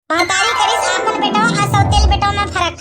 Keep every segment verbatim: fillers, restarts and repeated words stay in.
महतारी करिस आपन बेटवा आ सौतेल बेटवा में फरक।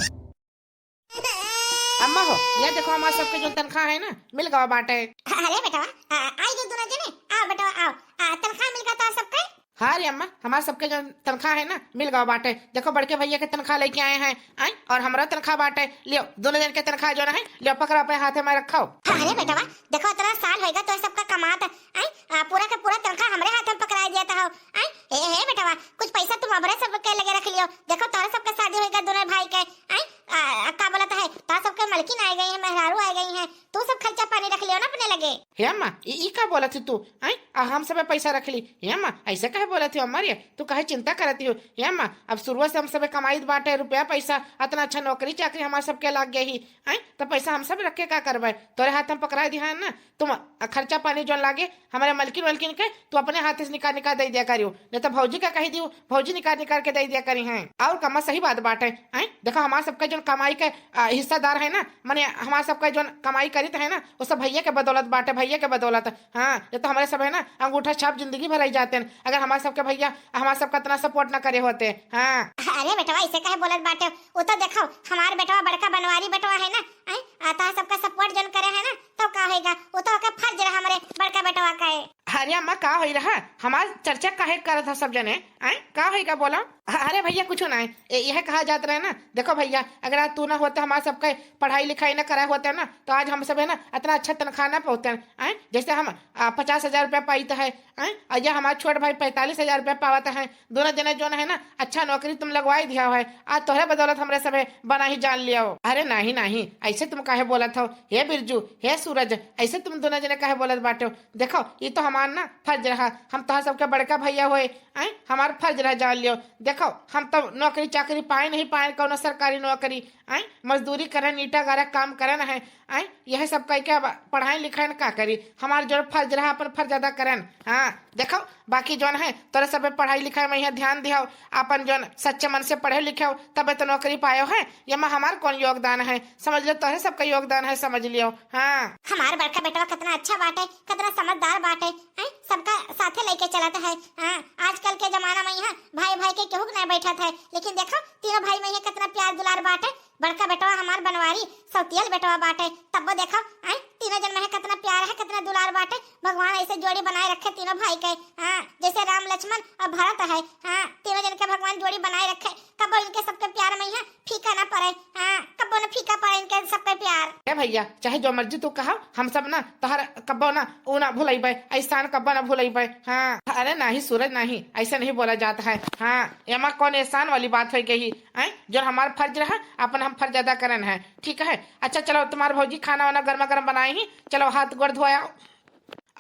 अम्मा हो, या देखो, हमार सबके जौन तनख्वाह है ना, मिल गवा बाटे। अरे बेटवा, आ, आई गए दोनों जने, आओ बेटवा, आओ। आ, तनख्वाह मिल गवा तोहर सबके? हाँ रे अम्मा, हमार सबके जौन तनख्वाह है ना, मिल गवा बाटे। देखो, बड़के भैया के तनख्वाह लेके आए हैं, आई, और हमरा तनख्वाह बाटे। लियो, दोनों जन के तनख्वाह जौन है, लियो, पकड़ो, अपने हाथे में रखो। अरे बेटवा, देखो, इतना साल होइगा तोहरे सबका कमात, आई, आ, पूरा के पूरा तनख्वाह हमरे हाथ में पकड़ाई दिया था हो, आई। ए, हे बेटवा, कुछ पैसा तुम हमरे सबके लगे रख लियो। देखो, तोहरे सबके शादी होइगा दोनों भाई के, आई, आ, का बोलत है, तोहरे सबके मलकिन आ गई है, मेहरारू आ गई है, तू सब खर्चा पानी रख लियो ना अपने लगे। हे अम्मा, ई, ई का बोलत है तू? आई, आ, हम सबे पैसा रख ली? हे अम्मा, ऐसे काहे बोलत हो अम्मा रे? तू काहे चिंता करत हो? हे अम्मा, अब शुरुआ से हम सबे कमाइत बाटे रुपया पैसा, अतना अच्छा नौकरी चाकरी हमार सबके लाग गई ही, आई, तो पैसा हम सब रख के का करबे? तोरे हाथ हम पकड़ा दिया है ना, तुम खर्चा पानी जौन लागे हमरे मलकिन वलकिन के तू अपने हाथ से निकाल निकाल दे दिया करियो, नहीं तो भौजी का कही दियो, भौजी निकाल निकाल के दे दिया करी हैं। और कम्मा सही बात बाटे, हैं? देखो, हमार सबका जौन कमाई के, आ, हिस्सेदार है ना, माने हमार सबका जौन कमाई करीत है ना, वो सब भैया के बदौलत बाटे, भैया के बदौलत। हाँ, ये तो हमारे सब है ना, अंगूठा छाप जिंदगी भर रह जाते हैं, अगर हमार सबके भैया हमार सबका इतना सपोर्ट ना करे होते। हाँ। अरे बेटवा, ऐसे काहे बोलत बाटे? वो तो देखो, हमार बेटवा बड़का बनवारी बेटवा है ना, हैं? आ, तोहर सबका सपोर्ट जौन करे है ना, तो का होइगा? वो तो ओके फर्ज रहा हमरे बड़का बेटवा का है। अरे अम्मा, का होई रहा? हमार चर्चा काहे करत ह सब जने? आय, का होइगा बोला? अरे भैया, कुछ ना है। ए, यह कहा जात रहे ना, देखो भैया, अगर आज तू ना होते, हमार सबका पढ़ाई लिखाई ना कराए होते ना, तो आज हम सब है ना, इतना अच्छा तनख्वाह ना पाते हैं। आय, जैसे हम, आ, पचास हजार रुपया पाइत है, आय, और यह हमार छोट भाई पैंतालीस हजार रुपया पावत है, दोनों जने जौन है ना, अच्छा नौकरी तुम लगवाई दिया है, आज तोहरे बदौलत हमरे सभे बना ही जान लिया हो। अरे नहीं, नहीं, ऐसे तुम काहे बोलत हो? हे बिरजू, हे सूरज, ऐसे तुम दोनों जने काहे बोलत बाटे हो? देखो, ये तो हमार ना फर्ज रहा, हम तोहर सबके बड़का भैया होए, आय, हमार फर्ज रहा जान लियो। देखो, हम तो नौकरी चाकरी पाए नहीं पाए, कौनो सरकारी नौकरी, आय, मजदूरी करे, ईंटा गारा काम करे न है, आय, यह सब कह के अब पढ़ाई लिखाई न का करी? हमार जो फर्ज रहा, अपन फर्ज अदा करन। हाँ, देखो, बाकी जौन है, तोरे सब पढ़ाई लिखाई में यहाँ ध्यान दियो, अपन जौन सच्चे मन से पढ़े लिखे हो, तबे तो नौकरी पायो है। ये में हमार कौन योगदान है? समझ लो, तोहरे सबका योगदान है, समझ लियो। हाँ। हमार बड़का बेटवा कितना अच्छा बाटे, कितना समझदार बाटे, हैं? सबका साथे लेके चलत है। हाँ, आजकल के जमाना में यहाँ भाई भाई के केहू के नहीं बैठत है, लेकिन देखो, तीनों भाई में यहाँ कितना प्यार दुलार बाटे। बड़का बेटवा हमार बनवारी, सौतियल बेटवा बाटे, तब्बो देखो, आय, तीनों जन में है कितना प्यार है, कितना दुलार बाटे। भगवान ऐसे जोड़ी बनाए रखे तीनों भाई के, हाँ, जैसे राम लक्ष्मण और भरत है, हाँ, तीनों जन के भगवान जोड़ी बनाए रखे, कबो इनके सबके प्यार में है फीका ना पड़े, हाँ, कबो ना फीका पड़े इनके सबके प्यार। ए भैया, चाहे जो मर्जी तू कहा, हम सब ना तोहर कब्बो ना ऊ ना भुलैबे, एहसान कब्बो ना भुलैबे। हाँ, अरे नाही सूरज नाही, ऐसे नहीं बोला जाता है। हाँ, एमा कौन एहसान वाली बात हो गई? हैं? जो हमार फर्ज रहा, अपन हम फर्ज अदा करन है, ठीक है। अच्छा चलो, तुम्हार भौजी खाना वाना गर्मा गर्म बनाई ही, चलो हाथ गोड़ धोया।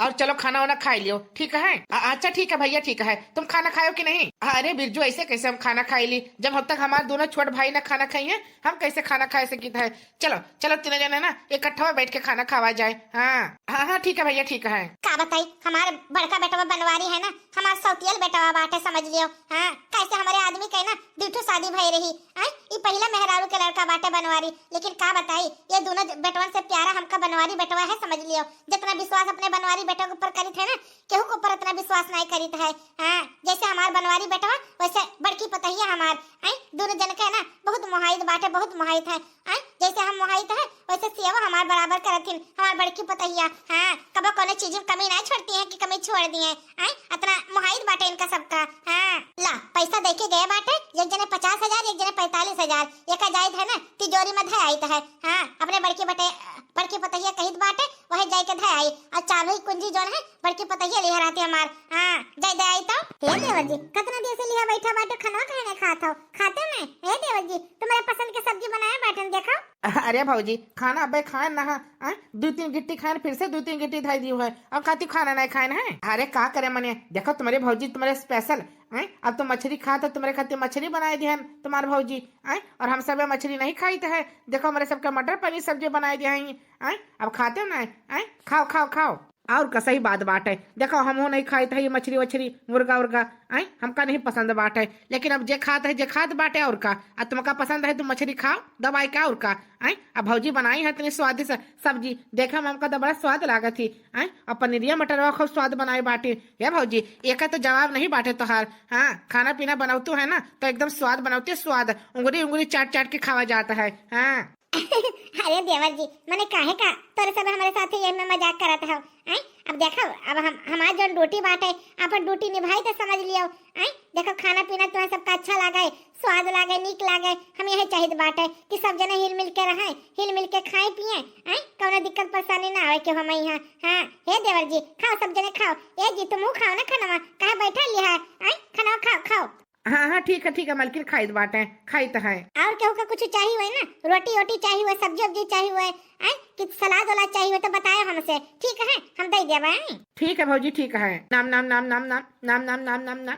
और चलो खाना वाना खाई लियो, ठीक है? अ-, अच्छा ठीक है भैया, ठीक है। तुम खाना खायो कि नहीं? अरे बिरजू, ऐसे कैसे हम खाना खाई ली, जब अब तक हमार दोनों छोट भाई ना खाना खाई हैं, हम कैसे खाना खाए सकित है? चलो, चलो तीनों जने ना इकट्ठा बैठ के खाना खावा जाए। हाँ, हाँ, हाँ, ठीक है भैया, ठीक है। का बताई, हमार बड़का बेटवा बनवारी है ना, हमार सौतियल बेटवा बाटे, समझ लियो। हाँ, कैसे हमारे आदमी के ना दुइ ठो शादी भई रही, हाँ, ई पहिला मेहरारू के लड़का बाटे बनवारी, लेकिन का बताई, ये दोनों ज-, बेटवन से प्यारा हमका बनवारी बेटवा है, समझ लियो। जितना विश्वास अपने बनवारी बेटवा के ऊपर करित है ना, केहू के ऊपर इतना विश्वास नहीं करित है। हाँ, जैसे हमार बनवारी बेटवा, वैसे बड़की पतहिया हमार, हैं, दोनों जन के ना बहुत मोहाइत बाटे, बहुत मोहाइत है। हैं, जैसे हम मोहाइत है, वैसे सेवा हमार बराबर करत हिन, हमार बड़की पतहिया। हाँ, कबो कोनो चीज में कमी नहीं छोड़ती हैं कि कमी छोड़ दिए। हैं, इतना मोहाइत बाटे इनका सबका। हाँ, ला, पैसा दे के गए बाटे, एक जने पचास हजार, एक जने पैंतालीस हजार। एका जाइत है ना, तिजोरी में धै आइत है। हाँ, अपने बड़की बटे, बड़की पतहिया कहित बाटे, वही जाए के धै आई। और चाबी कुंजी जौन है, बड़की पतहिया लिहा रहती हमार। हाँ, जाए दे आई तो। हे देवर जी, कितना देर से लिहा बैठा बाटे, खाना काहे नहीं खात हो? खाते में, हे देवर जी, तुम्हारे पसंद के सब्जी बनाए बाटन, देखो। अरे भौजी, खाना अबे खाए ना, हाँ? दुइ तीन गिट्टी खाए, फिर से दुइ तीन गिट्टी धई दियो है, अब खाती खाना नहीं खाए है। अरे का करे मने, देखो तुम्हारे भौजी तुम्हारे स्पेशल, हैं? अब तो मछली खात है, तुम्हारे खातिर मछली बनाए दिहन तुम्हार भौजी, हैं? और हम सब मछली नहीं खाइत है, देखो हमरे सबके मटर पनीर सब्जी बनाए दिया है, हैं? अब खाते ना, हैं? खाओ, खाओ, खाओ। और का सही बात बाटे, देखो हमहू नहीं खाइत है ये मछरी वछरी, मुर्गा उर्गा, आय, हमका नहीं पसंद बाटे, लेकिन अब जे खात है, जे खात बाटे, और का, आ तुमका पसंद है तो मछरी खाओ दबाई के, और का, आय। अब भौजी बनाई है इतनी स्वादिष्ट सब्जी, देखे में हमका तो बड़ा स्वाद लागत ही, आय। अब पनीरिया मटरवा खूब स्वाद बनाए बाटे। हे भौजी, एका तो जवाब नहीं बाटे तोहार। हाँ, खाना पीना बनौतू है ना तो एकदम स्वाद बनौती स्वाद, उंगली उंगली चाट चाट के खावा जाता है। हाँ। अरे देवर जी, मने काहे का तोरे सब हमरे साथे ये में मजाक करत हव, आय? अब देखो, अब हम, हमार जौन ड्यूटी बाटे, अपन ड्यूटी निभाई तो समझ लियो, आय? देखो, खाना पीना तुम्हें सबका अच्छा लागे, स्वाद लागे, नीक लागे, हम यही चाहित बाटे कि सब जने हिल मिल के रहें, हिल मिल के खाएं पिएं, आय? कौनो दिक्कत परेशानी ना आवे के हम यहाँ। हाँ, हे देवर जी, खाओ सब जने खाओ। ए जी, तुमहू खाओ ना खानवा, काहे बैठा लिहा, आय? खानवा खाओ, खाओ। हाँ, हाँ, ठीक है, ठीक है, मलकिन खाइत बाटे, खाइत है। और केहू का कुछ चाहिए हुए ना, रोटी वोटी चाहिए हुए, सब्जी उब्जी चाहिए हुए, आय, कि सलाद वलाद चाहिए हुए तो बताए हमसे, ठीक है, हम दे देबे। ठीक है भौजी, ठीक है। नाम, नाम, नाम, नाम, नाम, नाम, नाम, नाम, नाम, नाम।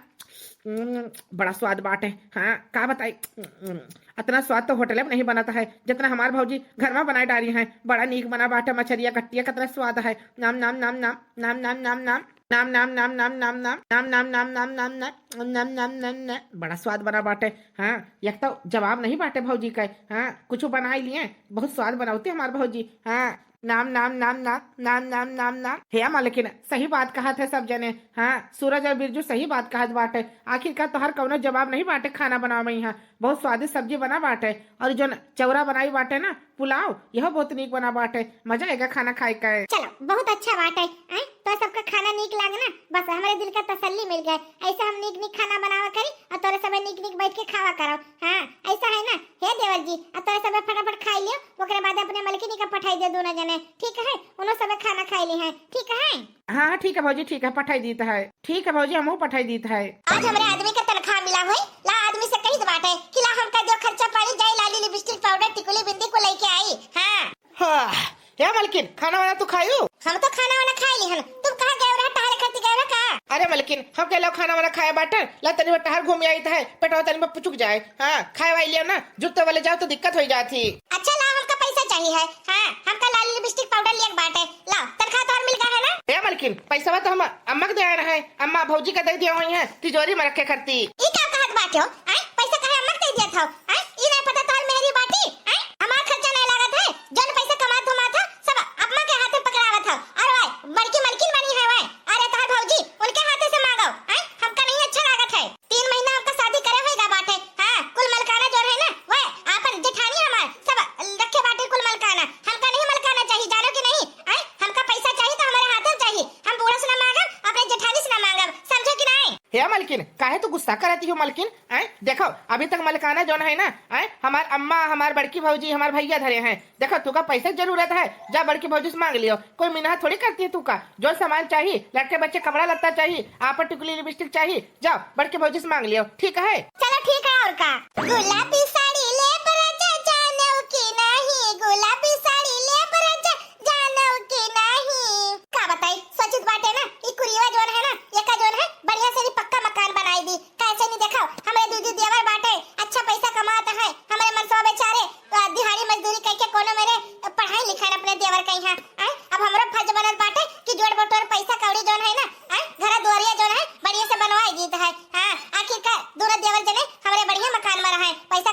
हम्म, बड़ा स्वाद बाटे। हाँ, का बताई, हम्म, इतना स्वाद तो होटले में नहीं बनता है, जितना हमार भौजी घर में बनाए डारी हैं। बड़ा नीक बना बाटे मछरिया कट्टिया, कितना स्वाद है। नाम, नाम, नाम, नाम, नाम, नाम, नाम, नाम। नाम, नाम, नाम, नाम, नाम, नाम, नाम, नाम, नाम, नाम, नाम, नाम, नाम, नाम, नाम, नाम। बड़ा स्वाद बना बाटे। हाँ, एक तो जवाब नहीं बाटे भौजी का। हाँ, कुछ बनाई लिए, बहुत स्वाद बनावते हमार भौजी। हाँ, नाम, नाम, नाम, नाम, नाम, नाम, नाम, नाम। हे मलकिन, सही बात कहत है सब जने। हाँ, सूरज और बिरजू सही बात कहत बाटे। आखिरकार तोहर कौनो जवाब नहीं बाटे खाना बनावे में। हाँ, बहुत स्वादिष्ट सब्जी बना बाटे। और जौन चौरा बनाई बाटे ना, पुलाव, यह बहुत नीक बना बाटे, मजा आएगा खाना खाए का। चलो, बहुत अच्छा बाटे, आय, तो सबका खाना नीक लागे ना, बस हमरे दिल का तसल्ली मिल गए। ऐसे हम नीक नीक खाना बनावा करी और तोरे सबे नीक नीक बैठ के खावा करो। हाँ, ऐसा है ना, हे देवर जी, और तोरे सबे फटाफट खाई लियो, ओकरे बाद अपने मलकिनी का पठाई दे दोनों जने, ठीक है? उन्हों सबे खाना खाई ली हैं, ठीक है? हाँ, हाँ, ठीक है भौजी, ठीक है, पठाई दीत है। ठीक है भौजी, हमहू पठाई दीत है। आज हमरे आदमी का तनख्वाह मिला होई, ला आदमी से कही बाटे कि ला हमका दियो खर्चा पानी, जाई लाली लिपस्टिक पाउडर टिकुली बिंदी को लेके आई। हाँ। हाँ, हे मलकिन, खाना वाना तू खायू? हम तो खाना वाना खाए ली हन, तुम कहाँ गए रहा, टहरे खातिर गए रहा का? अरे मलकिन, हम कह लो खाना वाना खाए बाटे, ला तनी वो टहर घूम आई है, पेटवा तनी में पुचुक जाए। हाँ, खाए वाई लियो ना, जूते वाले जाओ तो दिक्कत हो जाती। अच्छा ला, हमका पैसा चाहिए है। हाँ, हमका लाली लिपस्टिक पाउडर लियक बाटे। ला, तनख्वाह तोहर मिल गया है ना? ए मलकिन, पैसा तो हम अम्मा के दे आए रहे, अम्मा भौजी का दे दिया हुई है, तिजोरी में रखे खरती। ई का कहत बाटे हो? आय, पैसा काहे अम्मा के दे दिया था? आय, ई नहीं पता तोहर मेहरी बाटी? आय, हमार खर्चा नहीं लागत है, जौन पैसा कमात धमात है, सब अम्मा के हाथे पकड़ावत है। और वाय, बड़की मलकिन बनी है वाय, अरे तोहर भौजी, उनके हाथे से मांगो। आय, हमका नहीं अच्छा लागत है। तीन महीना हमका शादी करे होइगा बाटे। हाँ, कुल मलकाना जौन है ना, वह आपन जेठानी हमार सब रखे बाटे कुल मलकाना। हमका नहीं मलकाना चाहिए, जानो कि नहीं? आय, हमका पैसा चाहिए तो हमारे हाथे में चाहिए। हम बूढ़ा से ना मांगब, अपने जेठानी से ना मांगब, समझो कि नहीं? हे मलकिन, काहे तू गुस्सा करती हो मलकिन? आय, देखो, अभी तक मलकाना जौन है ना, आय, हमार अम्मा, हमार बड़की भौजी, हमार भैया धरे हैं। देखो, तुका पैसे जरूरत है, जा बड़की भौजी से मांग लियो। कोई मिनहा थोड़ी करती है तुका। जो सामान चाहिए, लड़के बच्चे कपड़ा लत्ता चाहिए, आपन टिकुली लिपस्टिक चाहिए, जाओ बड़की भौजी से मांग लियो, ठीक है? चलो ठीक है, और का? गुलाबी साड़ी लेब राजा, जानो कि नहीं, गुलाबी साड़ी लेब राजा, जानो कि नहीं। का बताई, सोचित बाटे ना, ई कुरीवा जौन है ना, एका जौन है, बढ़िया से नी पक्का मकान बनाई दी। कैसे नहीं देखो, हमरे दीदी देवर बाटे, अच्छा पैसा कमात है, हमरे मनसवा बेचारे, आ, दिहाड़ी मजदूरी करके कोनो मेरे पढ़ाई लिखाई अपने देवर कहीं है। आय, अब हमरो फर्ज बनत बाटे कि जोड़ बटोर पैसा कौड़ी जौन है ना, आय, घर दुआरिया जौन है, बढ़िया से बनवाई दीत है। हाँ, आखिर का दोनों देवर जने हमरे बढ़िया मकान में रहे, पैसा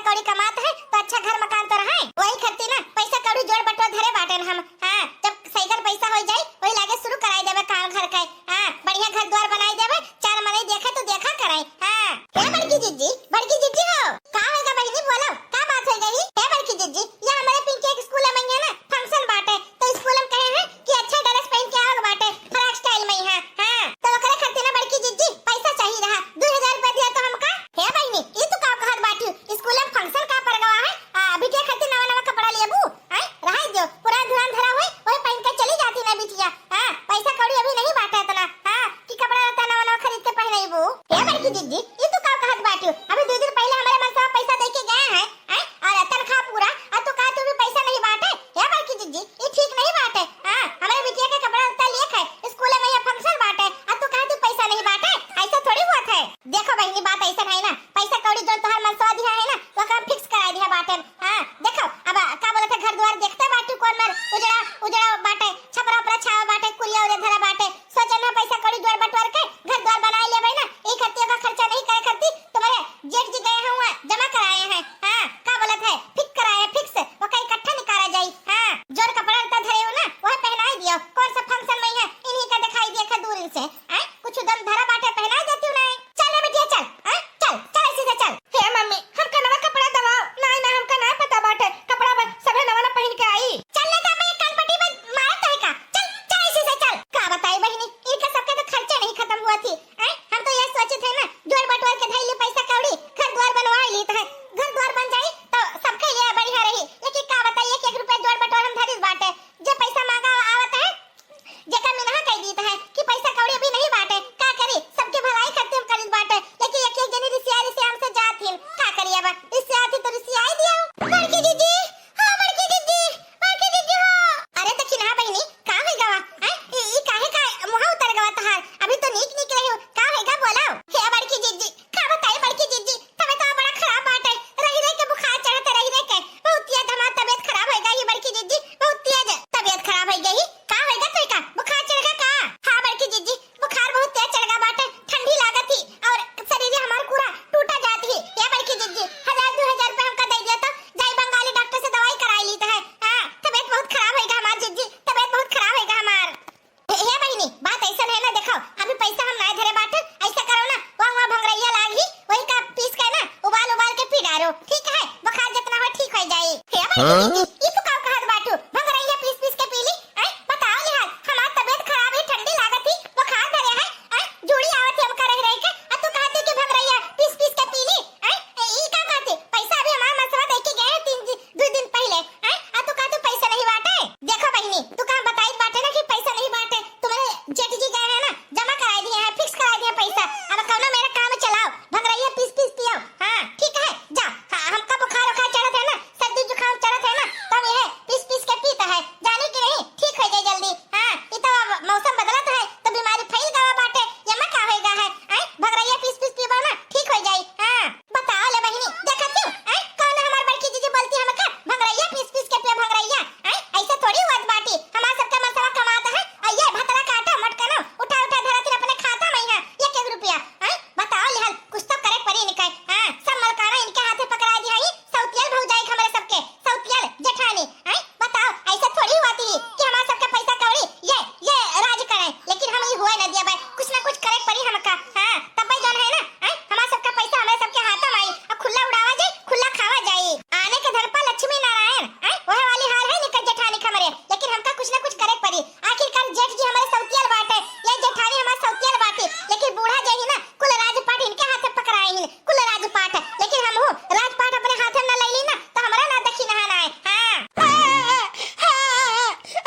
हाँ? ई, ई तू का कहत बाटू? भंगरइया पीस पीस के पी ली? आय, बताओ लिहाल, हमार तबियत खराब है, ठंडी लागत ही, बुखार धरे है, आय, जूड़ी आवत ही हमका रह रह के, आ तू कहत ही कि भंगरइया पीस पीस के पी ली? आय, ए, ई का कहत ही? पैसा अभी हमार मनसवा दे के गए हैं तीन दि-, दो दिन पहिले, आय, आ तू कहत ही पैसा नहीं बाटे? देखो बहिनी, तू कहाँ बताई बाटे ना कि पैसा नहीं बाटे, तुम्हारे जेठ जी गए हैं ना, जमा कराए दिए हैं, fix कराए दिए हैं पैसा। अब कौनो मेरा काम चलाओ, भंगरइया पीस पीस पियो। हाँ, ठीक है, जा। हाँ, हमका बुखार उखार चढ़त है ना, सर्दी जुकाम चढ़त है ना, तो हम यह पीस पीस के पीता है, जानी कि नहीं, ठीक हो जाए जल्दी। हाँ, ये तो अब मौसम बदलत है, तो बीमारी फैल गवा बाटे, ये में का होएगा है? आय, भंगरइया पीस पीस पीबा ना, ठीक हो जाए। हाँ। बताओ ले बहिनी, देखत हूँ, आय, कौन हमार बड़की जीजी बोलती हमका, भंगरइया पीस पीस के पिया भंगरइया, आय, ऐसे थोड़ी हुआ बाटी, हमार सबके मनसवा कमात है, आ ये भतरा काटा मटकनो, उठा उठा धरत अपने खाता में है, एक एक रुपया, आय, बताओ लिहल, कुछ तो करे परी इनका, हाँ, सब मलकाना इनके हाथे पकड़ा दी है, सौतियल भौजाई हमरे सबके, सौतियल जेठानी, आय, बताओ, ऐसे थोड़ी हुआ थी कि हमार सबके पैसा कौड़ी, ये, ये राज करे, लेकिन हम ये हुए न दिया भाई, कुछ ना कुछ करे परी हमका, हाँ, तब भाई जौन है ना, आय, हमार सबका पैसा हमरे सबके हाथ में आई, अब खुला उड़ावा जाए, खुला खावा जाए। आने के धन पर लक्ष्मी नारायण, आय, वह वाली हाल है निकल जेठानी हमरे, लेकिन हमका कुछ ना कुछ करे परी। आखिरकार जेठ जी हमारे सौतियल बाटे, ये जेठानी हमार सौतियल बाटे, लेकिन बूढ़ा जे ही ना, कुल राजपाट इनके हाथे पकड़ाए ही, कुल राजपाट। लेकिन हमहू राजपाट अपने हाथे में न ले ली ना, तो हमरा ना दखिनहा ना आए। हाँ।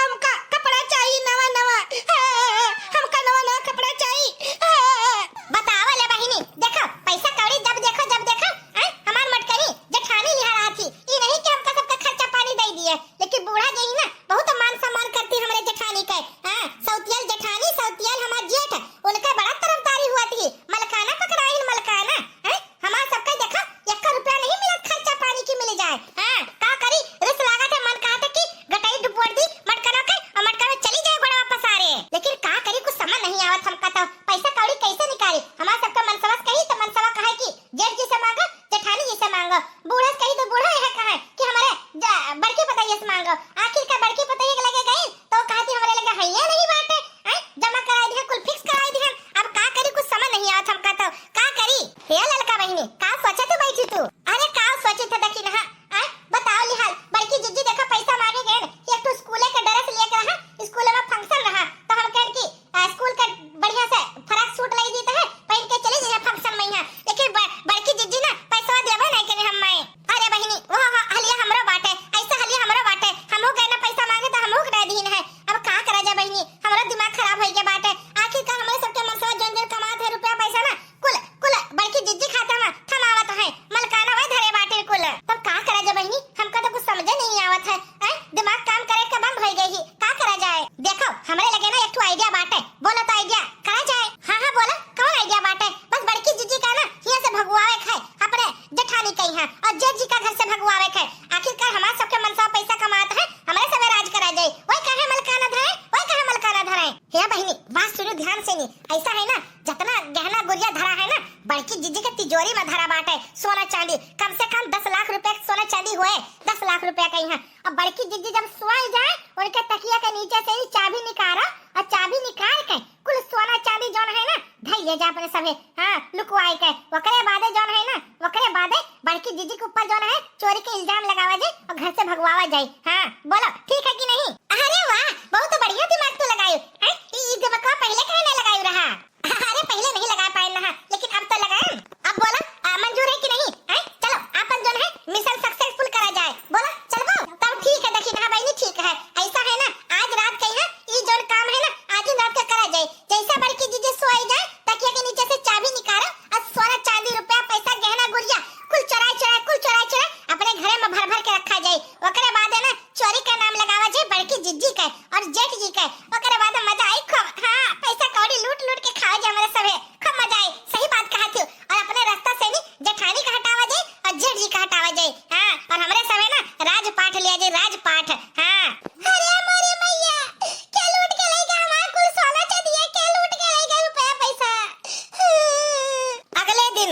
हमका कपड़ा चाहिए नवा नवा, हमका नवा नवा कपड़ा चाहिए। बतावा ले बहिनी, देखो, पैसा कौड़ी जब देखो, जब देखो, आय, हमार मटकनी जेठानी लिहा रहा थी। ई नहीं कि हमका सबका खर्चा पानी दे दिए, लेकिन बूढ़ा जे ही ना, बहुत मान सम्मान करती हमरे जेठानी के। हाँ, सौतियल जेठानी, सौतियल हमार जेठ, उनका बड़ा तरफदारी हुआ थी। मलकाना पकड़ाइन मलकाना, हैं? हमार सबका देखा, एक रुपया नहीं मिलत खर्चा पानी की मिल जाए। हाँ, का करी, रिस लागत है, मन कहत है कि गटई डुबोर दी, मटकनो के, और मटका में चली जाए बड़ा पसारे। लेकिन का करी, कुछ समझ नहीं आवत हमका तो, पैसा कौड़ी कैसे निकाली? हमार सबका मनसवा कही तो मनसवा कहे कि जेठ जी से मांगो, जेठानी जी से मांगो, बूढ़ा से कही तो बूढ़ा यह कहे कि हमारे ज-, बड़की पतैया से मांगो। आखिर का बड़की पतैया के लगे गई तो कहती हमरे लगे हैया नहीं बाटे, हैं? जमा कराई दिहन, कुल fix कराई दिहन। अब का करी, कुछ समझ नहीं आवत हमका तो, का करी? हे ललका बहिनी, का सोचत बैठी तू? अरे का सोचत है दखिनहा, आय, बताओ लिहाल, बड़की जिज्जी देखा पैसा मांगे गए, एक ठो स्कूले के dress लेके रहा, स्कूल में function रहा, तो हम कहन कि, आ, स्कूल का बढ़िया से frock suit लाई दीत है, पहन के चली जाइए function में यहाँ। लेकिन ब-, बड़की जिज्जी ना पैसा देवे नहीं करे हम माए। अरे बहिनी, वो ह-, हलिया हमरो बाटे, ऐसा हलिया हमरो बाटे, हमहू के ना पैसा मांगे तो हमहू के दे दीन है। अब का करा जा बहिनी, हमरो दिमाग खराब हो गया बाटे। आखिर का हमरे सबके मनसवा जौन जौन कमात है रुपया पैसा ना, कुल, कुल बड़की जिज्जी खाता में थमावत है, मलकाना वही धरे बाटे कुल। तब का करा जा बहिनी, हमका तो कुछ समझे नहीं आवत है, हैं? दिमाग काम करे के बंद हो गई ही, का करा जाए? देखो, हमरे लगे ना एक ठो idea बाटे, बोलो तो idea करा जाए। हाँ, हाँ, बोला, कौन idea बाटे? बस बड़की जिज्जी का ना हियां से भगवावे के है, अपने जेठानी कही है, और जेठ जी का घर से भगवावे के है। आखिरकार हमार सबके मनसवा पैसा कमात है, हमरे सबे राज करा जाए। वही कहे मलकाना धरे, वही कहे मलकाना धरे। हे बहिनी, बात सुनो ध्यान से नी, ऐसा है ना, जितना गहना गुरिया धरा है ना, बड़की जिज्जी के तिजोरी में धरा बाटे सोना चांदी, कम से कम दस लाख रुपया के सोना चांदी होए, दस लाख रुपया के यहाँ। अब बड़की जिज्जी जब सोई जाए, उनके तकिया के नीचे से ही चाबी निकारा, और चाबी निकाल के कुल सोना चांदी जौन है ना, धई ले जा अपने सभे, हाँ, लुकवाए के। ओकरे बादे जौन है ना, ओकरे बादे बड़की जिज्जी के ऊपर जौन है, चोरी के इल्जाम लगावा जाए और घर से भगवावा जाए। हाँ, बोलो, ठीक है कि नहीं? अरे वाह, बहुत बढ़िया दिमाग तू लगायो। हैं? ई, ई दिमागवा पहले काहे ना लगायो रहा? अरे पहले नहीं लगा पाए ना, लेकिन अब तो लगाए। अब बोला, आ, मंजूर है कि नहीं? हैं? चलो, आपन जौन है, mission successful करा जाए। बोला, चलबो? तब ठीक है, दखिनहा बहिनी, ठीक है। ऐसा है ना, आज रात के यहाँ ई जौन काम है ना, आज ही रात का करा जाए। जैसा बड़की जिज्जी सोई जाए, तकिया के नीचे से चाबी निकालो और सोना चांदी रुपया पैसा गहना गुरिया कुल चोराए चोराए, कुल चोराए चोराए अपने घरे में भर भर के रखा जाए। ओकरे बाद है ना, चोरी का नाम लगावा जाए बड़की जिज्जी के और जेठ जी के। ओकरे बाद मजा आई खूब। हाँ, पैसा कौड़ी लूट लूट के खावा जाए हमरे सभे, खूब मजा आई। सही बात कहा थी। और अपने रास्ता से नी जेठानी का हटावा जाए और जेठ जी का हटावा जाए। हाँ, और हमरे सभे ना राजपाट लिया जाए, राजपाट। हाँ। अरे मोरे मैया, के लूट के लेगा हमार कुल सोना चांदिया, के लूट के लेगा रुपया पैसा? अगले दिन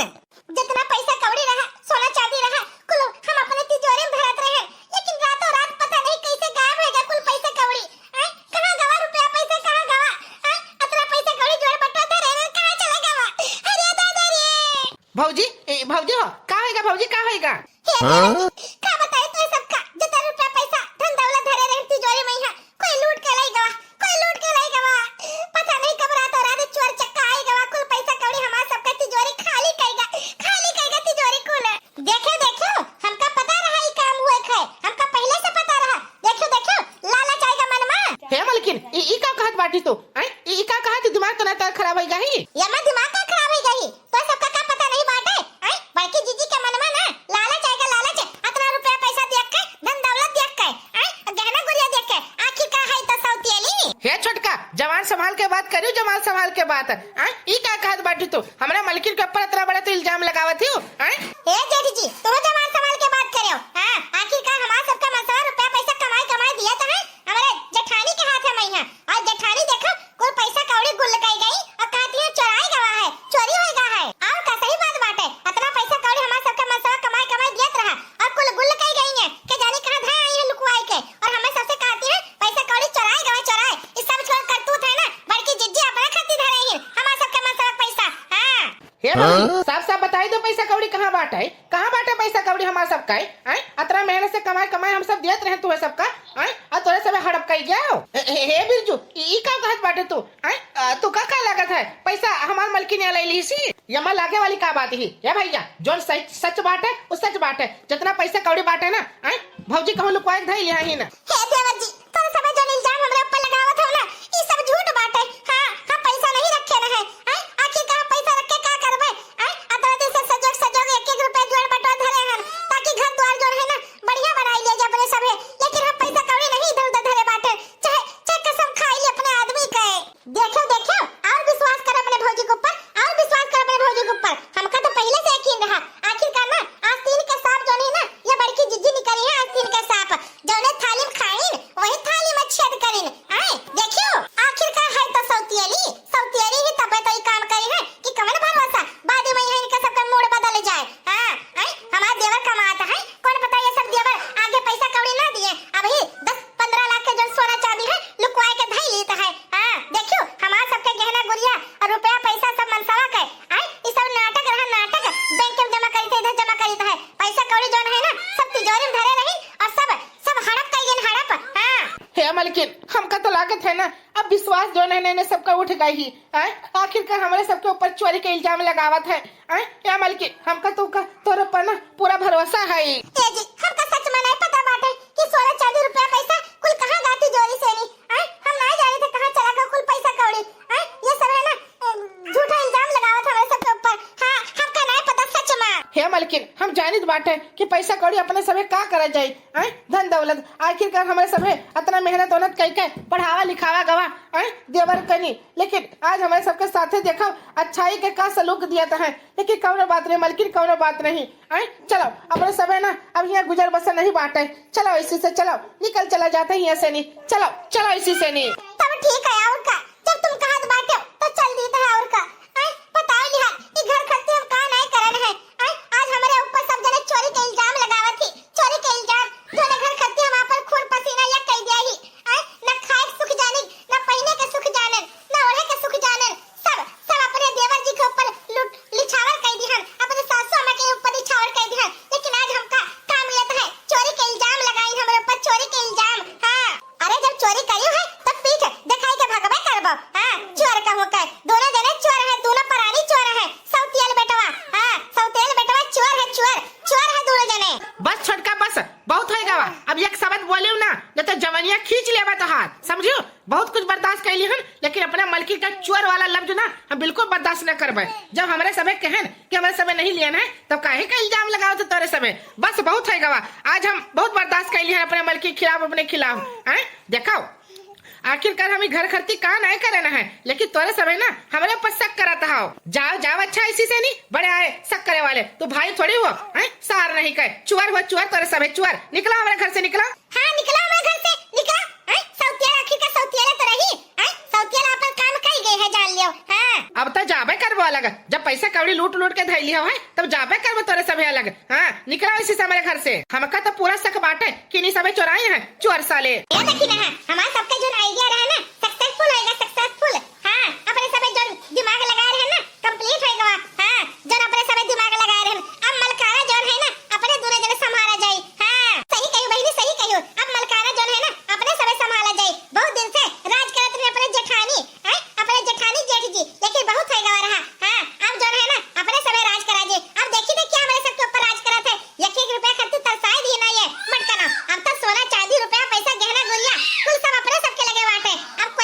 जितना पैसा कौड़ी रहा, सोना चांदी रहा, कुल हम अपने तिजोरी में धरत रहे, लेकिन रातों रात पता नहीं कैसे गायब हो गया कुल पैसा कौड़ी। हैं? कहाँ गवा रुपया पैसा, कहाँ गवा? हैं? इतना पैसा कौड़ी जोड़ बटोर धरे रहे, कहाँ चला गवा? अरे दादा रे! भौजी, ए, भौजी हो, का होएगा भौजी, का होएगा? हे हाँ? भौजी, का बताई तो सबका, जितना जी तू, आय, ई, ई का कहा थी, दिमाग तो ना तोर खराब होई गई? ये मैं दिमाग का खराब होई गई? तो सबका का पता नहीं बाटे? आय, बड़की जीजी के मन में ना लालच आएगा, लालच। अतना रुपया पैसा देख के, धन दौलत देख के, आय, गहना गुरिया देख के, आखिर का है तो सौतियली? हे छोटका, जबान संभाल के बात करियो, जबान संभाल के बात। आय, ई का कहत बाटी तू? हमरा मलकिन के ऊपर अतना बड़ा तू इल्जाम लगावत हियो, आय? ए जेठ जी, तू जबान संभाल के बात करियो। हाँ, आखिर का हमार सबका मनसवा रुपया पैसा कमाई कमाई दिया तो है, हमरे जेठानी के हाथ है मइहा। और जेठानी देखो, कुल पैसा कौड़ी गुल कई गई और कहती है चोराई गवा है, चोरी होई गा है। और का सही बात बाटे, अतना पैसा कौड़ी हमार सबके मनसवा कमाई कमाई दियत रहा और कुल गुल कई गई है, के जानी कहाँ धरे आई है लुकवाई के। और हमें सबसे कहती है पैसा कौड़ी चोराई गवा, चोराई। ई सब छोड़ करतूत है ना, बड़की जिज्जी अपना खातिर धरे ही हमार सबके मनसवा पैसा। हाँ। हे भौजी, हाँ? साफ साफ बताई दो, पैसा कौड़ी कहाँ बाटे? कहाँ बाटे पैसा कौड़ी हमार सबका? आय, अतना मेहनत से कमाए कमाए हम सब दियत रहे तुहे सबका, आय, और तोरे सबे हड़प कई गया हो। ए, ए, हे बिरजू, ई, ई का कहत बाटे तू? आय, आ, तू का, का लागत है? पैसा हमार मलकिन यहाँ ले ली सी? यमा लागे वाली का बात ही? ए भैया, जोन सच, सच बाटे, वो सच बाटे। जितना पैसा कौड़ी बाटे ना, आय, भौजी कहूँ लुकवाए के धई लिहा ही ना। हे देवर जी, तोर सबे जौन इल्जाम हमरे ऊपर लगावत हो ना, ई सब झूठ बाटे। हाँ, हम पैसा नहीं रखे रहे। आय, आखिर का हम पैसा रख के का करबे? आय, अतना दिन से सजोग सजोग एक एक रुपया जोड़ बटोर धरे हन, ताकि घर द्वार जौन है ना, बढ़िया बनाई लिया जाए अपने सभे। लेकिन हम पैसा कौड़ी नहीं इधर उधर धरे बाटे, चाहे, चाहे कसम खाई ले अपने आदमी के। देखो, देखो, और विश्वास कर अपने भौजी के ऊपर, और विश्वास कर अपने भौजी के ऊपर। हमका तो पहले से यकीन रहा। आखिरकार ना, आस्तीन के सांप जौन है ना, ये बड़की जिज्जी निकली है, आस्तीन के सांप। जौने थाली में खाइन, वही थाली में छेद करिन। आय, देखियो, आखिरकार है तो सौतियली, सौतियली ही तबे तो ई काम करी है कि कवन भरोसा, बाद में यहाँ इनका सबका मूड बदल जाए। हाँ, आय, हमार देवर कमात है, कौन पता ये सब देवर आगे पैसा कौड़ी ना दिए, अभी दस पन्द्रह लाख के जो सोना चांदी है, लुकवाए के धई लीत है। हाँ, देखियो, हमार सबके गहना गुरिया और रुपया पैसा सब मनसवा के, आय, ई सब नाटक रहा, नाटक। बैंक में जमा करी थे, इधर जमा करी थे। पैसा कौड़ी जौन है ना, सब तिजोरी में धरे रही और सब, सब हड़प कई दिन हड़प। हाँ। हे मलकिन, हमका तो लागत है ना, अब विश्वास जौन है ना, इन्हें सबका उठ गई ही। आय, आखिरकार हमरे सबके ऊपर चोरी के इल्जाम लगावत है। आय, ए मलकिन, हमका तो का, तोरे पर ना पूरा भरोसा है। ए जी, हमका सच में नहीं पता बाटे कि सोना चांदी रुपया पैसा कुल कहाँ गा तिजोरी से नी। आय, हम नहीं जाने थे कहाँ चला गया कुल पैसा कौड़ी। आय, ये सब है ना, अम, झूठा इल्जाम लगावत हमारे सबके ऊपर। हाँ, हमका नहीं पता सच में। हे मलकिन, हम जानित बाटे कि पैसा कौड़ी अपने सभे का करा जाई। आय, धन दौलत, आखिरकार हमरे सभे अतना मेहनत ओहनत कई के पढ़ावा लिखावा गवा, आय, देवर कनी, लेकिन आज हमरे सबके साथे देखो अच्छाई के का सलूक दियत है, लेकिन कौनो बात नहीं मलकिन, कौनो बात नहीं। आय, चलो, अपने सबे ना अब यहाँ गुजर बसर नहीं बाटे, चलो इसी से चलो, निकल चला जाते हैं यहाँ से नी, चलो, चलो इसी से नी। तब ठीक है, और का, जब तुम कहत बाटे तो चल दीत है, और का। आय, बताओ लिहा, ई घर खर्ची हम का नहीं करन है, आय, आज हमरे ऊपर सब जने चोरी के इल्जाम लगावत ही, चोरी के इल्जाम। तूने घर खर्ची हम आपन खून पसीना एक कई दिया ही। आय, न खाए के सुख जानी, न पहिने के सुख जानन, न ओढ़े के सुख जानन। सब, सब अपने देवर जी के ऊपर लूट, निछावर कई दिहन, अपने सासू अम्मा के ऊपर निछावर कई दिहन। लेकिन आज हमका का मिलत है? चोरी के इल्जाम लगाई हमरे ऊपर, चोरी के इल्जाम। हाँ, अरे जब चोरी करी है तो पीठ दिखाई के भगबे करबो। हाँ, चोर कहूँ के, दोनों जने चोर है, दोनों परानी चोर है। सौतियल बेटवा, हाँ, सौतियल बेटवा चोर है, चोर, चोर है दोनों जने। बस छोटका बस, बहुत होई गवा। अब एक शब्द बोलियो ना, न तो जवनिया खींच लेबा तोहार, समझियो? बहुत कुछ बर्दाश्त कैली हन, लेकिन अपने मलकिन का चोर वाला लफ्ज ना हम बिल्कुल बर्दाश्त न करबे। जब हमरे सभे कहन कि हमरे सभे नहीं लियन है, तब काहे का इल्जाम लगावत तोरे सभे? बस बहुत होई गवा, आज हम बहुत बर्दाश्त कैली हन अपने मलकिन के खिलाफ, अपने खिलाफ। हैं? देखो, आखिरकार हम ई घर खर्ची का नहीं करे ना है, लेकिन तोरे सभे ना हमरे ऊपर शक करत हो। जाओ, जाओ, अच्छा इसी से नहीं बड़े आए शक करे वाले। तू भाई थोड़ी हो, हैं? सार नहीं कहे, चुअर हो, चुअर, तोरे सभे चुअर। निकला हमरे घर से, निकला। हाँ, निकला हमरे घर से, निकला। हैं? सौतिया आखिर का सौतिया तो रही, हैं? सौतिया अपन काम कई गए है, जान लियो। हाँ। अब तो जाबे करबो अलग, जब पैसा कौड़ी लूट लूट के धैली हो है, तब जाबे करबो तोरे सभे अलग। हाँ, निकला इसी से हमरे घर से। हमका तो पूरा शक बाटे कि इन्हीं सभे चोराई हैं, चोर साले। ए देखी ना, हमार सबके जोन idea रहा ना, successful होएगा, successful। हाँ, अपने सभे जोन दिमाग लगाए रहे ना, complete होएगा। हाँ, जोन अपने सभे दिमाग लगाए रहे, अब मलकाना जोन है ना, अपने दूनो जने संभाला जाई। हाँ, सही कहियो बहिनी, सही कहियो, अब मलकाना जोन है ना, अपने सभे संभाला जाई। बहुत दिन से राज करत रहे अपने जेठानी, हैं? अपने जेठानी जेठ जी, लेकिन बहुत होई गवा रहा। हाँ, अब जोन है ना, अपने सभे राज करा जे। अब देखी थे क्या हमरे सबके ऊपर राज करत है। एक एक रुपया खातिर तरसाए दिए ना ये मटकना। अब तो सोना, चांदी, रुपया, पैसा, गहना, गुरिया, कुल सब अपने सबके लगे बाटे। अब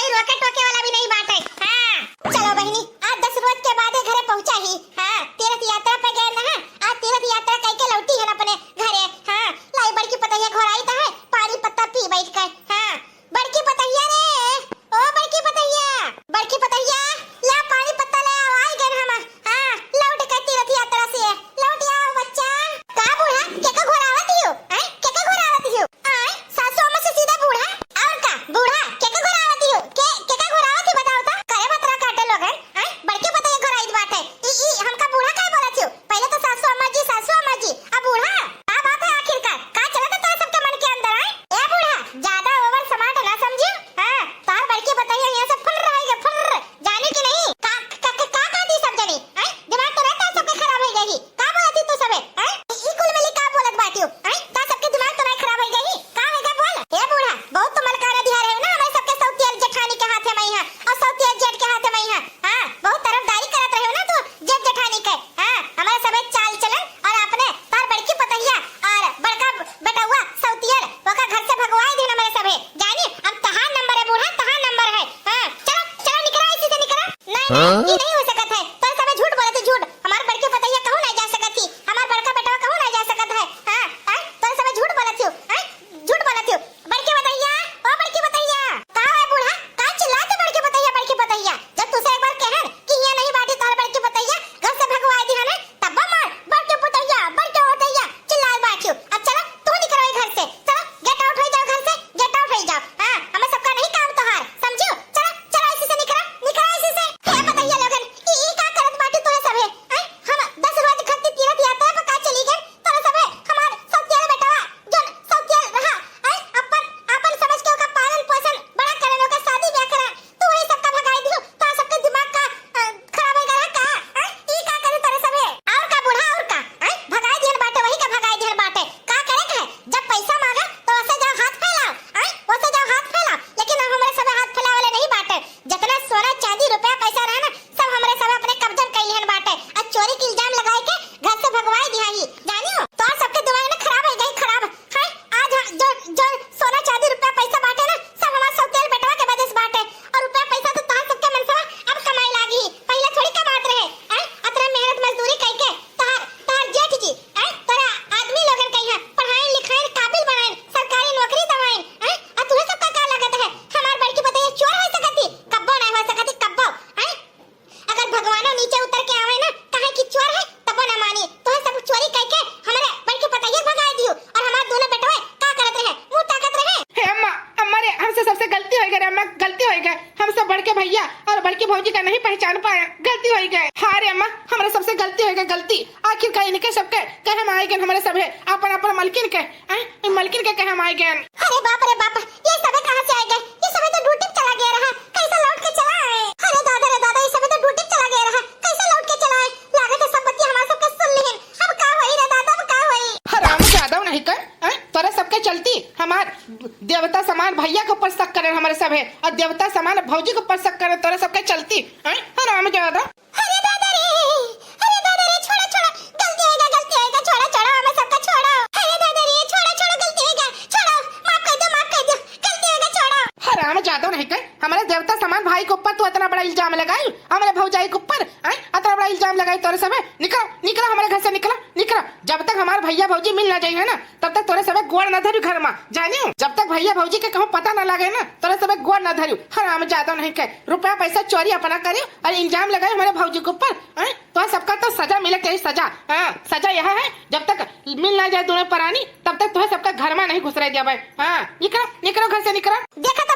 लेकिन हमरे सभे आपन आपन मलकिन के, हैं, ई मलकिन के कहे हम आए गए। अरे बाप रे बाप, ये सभे कहाँ से आए गए? ये सभे तो ड्यूटी पे चला गया रहा, कैसे लौट के चला आए? अरे दादा रे दादा, ये सभे तो ड्यूटी पे चला गया रहा, कैसे लौट के चला आए? लागत है सब बतिया हमार सबके सुन लिहिन। अब का होई रे दादा, अब का होई? हराम जादव नहीं कर, हैं? तोरे सबके चलती हमार देवता समान भैया के ऊपर शक करे हमरे सभे, और देवता समान भौजी के ऊपर शक करे तोरे सबके चलती, हैं? हराम जादव। अरे दादा रे, अरे दादा रे, छोड़ा, छोड़ा, गलती होइगा, गलती होइगा, छोड़ा, छोड़ा, हमें सबका छोड़ा। अरे दादा रे, छोड़ा, छोड़ा, गलती होइगा, छोड़ा, माफ कर दो, माफ कर दो, गलती होइगा, छोड़ा। हराम जादव नहीं कर, हमारे देवता समान भाई के ऊपर तू इतना बड़ा इल्जाम लगाई, हमारे भौजाई के ऊपर, हैं? इतना बड़ा इल्जाम लगाई तोरे सभे, निकलो, निकलो हमारे घर से, निकलो, निकलो। जब तक हमारे भैया भौजी मिल ना जाई है ना, तब तक तोरे सभे गोड़ ना धरी घर में, जानी हो? जब तक भैया भौजी के कहूँ पता ना लगे ना, तोरे सभे गोड़ ना धरी। हराम जादव नहीं कर, रुपया पैसा चोरी अपना करे और इल्जाम लगाए हमारे भौजी के ऊपर, हैं? तो सबका तो सजा मिले के ही सजा। हाँ, सजा यह है, जब तक मिल ना जाए दोनों परानी, तब तक तुम्हें सबका घर में नहीं घुसरे दिया भाई। हाँ, निकलो, निकलो घर से, निकलो। देखा तो